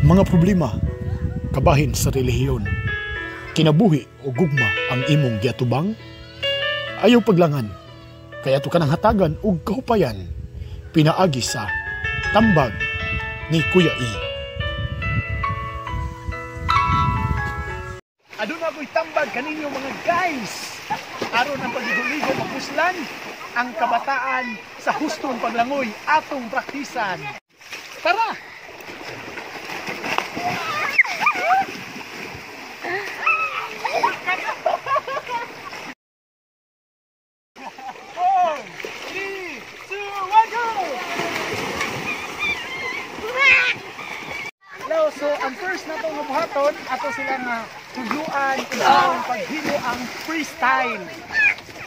Mga problema, kabahin sa relihiyon, kinabuhi o gugma ang imong giatubang? Ayaw paglangan, kaya to kanang hatagan og kahupayan, pinaagi sa Tambag ni Kuya E. Aduna ko'y tambag kaninyo mga guys. Aron ang pagligo-ligo mapuslan, ang kabataan sa hustong paglangoy atong praktisan. Tara! Four, three, two, one, go! Hello, so ang first na itong buhaton, ato sila nga tudluan ang paghimo ang freestyle.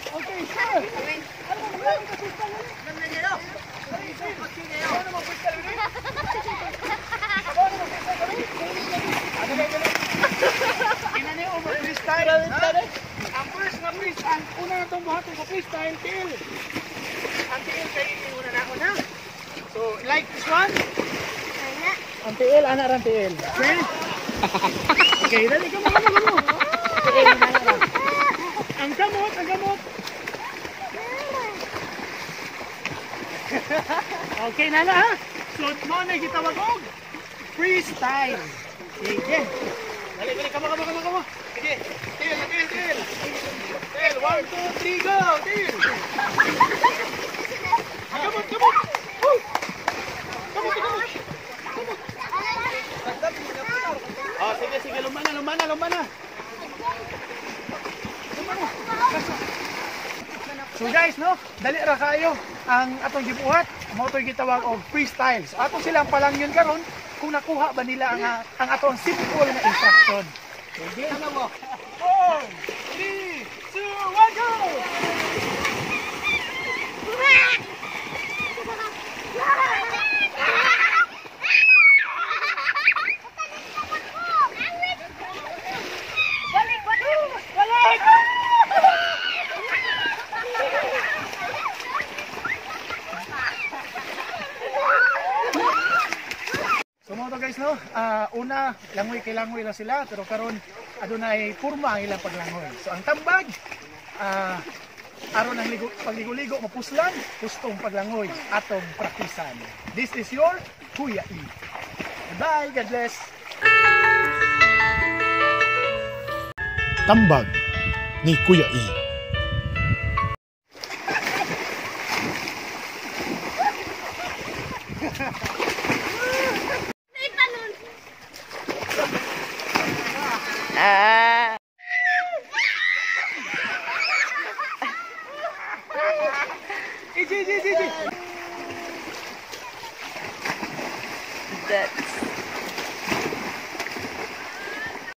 Okay, sir. Freestyle. Ang first na freestyle, ang una na itong buhaton sa freestyle, tiil. Ang tiil kay una na ako na. So, like this one. Ang tiil, ana ran tiil. Okay? Okay, dali, kamo, kamo, kamo. Tiil, ana ran. Ang gamot, ang gamot. Okay, nana ha? So, mo na gitawag og freestyle. Sige. Dali, dali, kamo, kamo, kamo, kamo. Sige, tiil, tiil, tiil. Tiil, 1, 2, 3, go! Tiil! Gamot, gamot! Woo! Gamot, gamot! Gamot! Oh, sige, sige, lumana, lumana, lumana. Lumana. So guys, no, dali ra kayo ang atong gibuhat, mao to'y gitawag og freestyle. So ato silang palangyon karon kung nakuha ba nila ang atong simple na instruction. Sige. 4, 3, 2, 1, go! Balik! Balik! So mga guys, no, una, langoy kay langoy lang sila, pero karon adunay purma ang ilang paglangoy. So ang tambag, aron ang pagligo-ligo mapuslan, hustong paglangoy atong praktisan. This is your Kuya E. Bye, God bless. Tambag ni Kuya E. Easy, easy, easy. That's